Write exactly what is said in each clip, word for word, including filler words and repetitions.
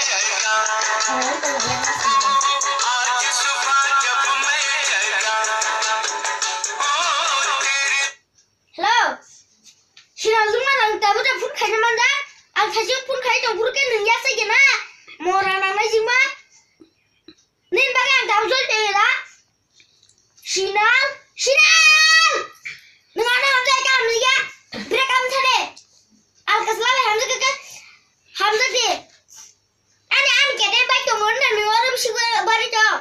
Hello. Sinal juma nang tabuk ta phone khaina manda. Ang thaising phone khai tong phuru khe nung ya sai gena. Mora nang nai jingma. Nin bagwi ang tabuk jol tei da. Sinal, Sinal. Nung ano hamjai ka hamjai ya. Break am thade. Al kasla le hamjai ka hamjai de. Ani ani kete bai tong na nung oro bisi bari tong.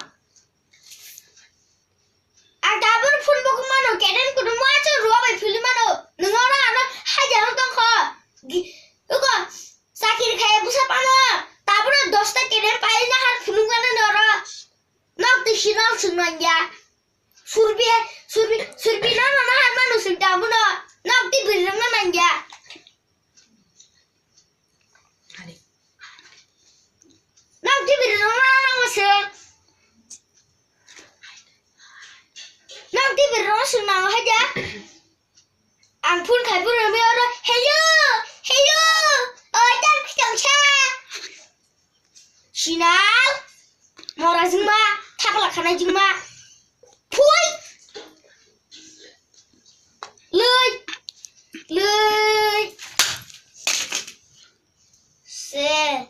Ang tabuk phone bo mano, keten kudu mo acho ruwa bai phili mano. Nung oro ano haja no tong kho. Gi-, ugo, sakiri khaye busa pano. Tabuk no dosta keten pai na har phunuk gana noro. Nok ti Sinal sung nangya. Surbi, surbi, surbi no no na har mano sung tabuk no. Nok ti birang no nangya. Nang T V rwna nang se. Nang T V rwna se nang haja. Ang phone khai phone rwmi oro. Hello, hello. O tang tang cha. Sinal. Mora jingma, thapla khana jingma. Phui. Lui. Lui. Se.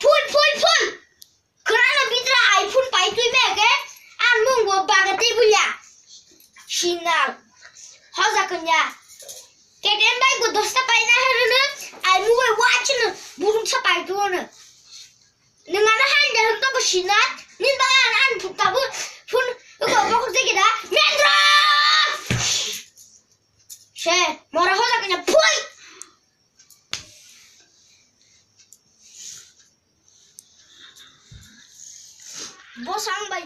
Phui, phui, phui. Khwnano bitra iPhone pai twi me ke. An mung bo baga tei buya. Sinal. Hoja kunya. Keten bai go dosta pai na hanu na. Ai mu bai watch no. Burung sa pai tu na. Nung ano han de hum to ko Sinal. Nin ba an an phuk tabu. Phone ko ko ko jegi da. Mendra. Se, mora hoja kunya phui. Bosang bai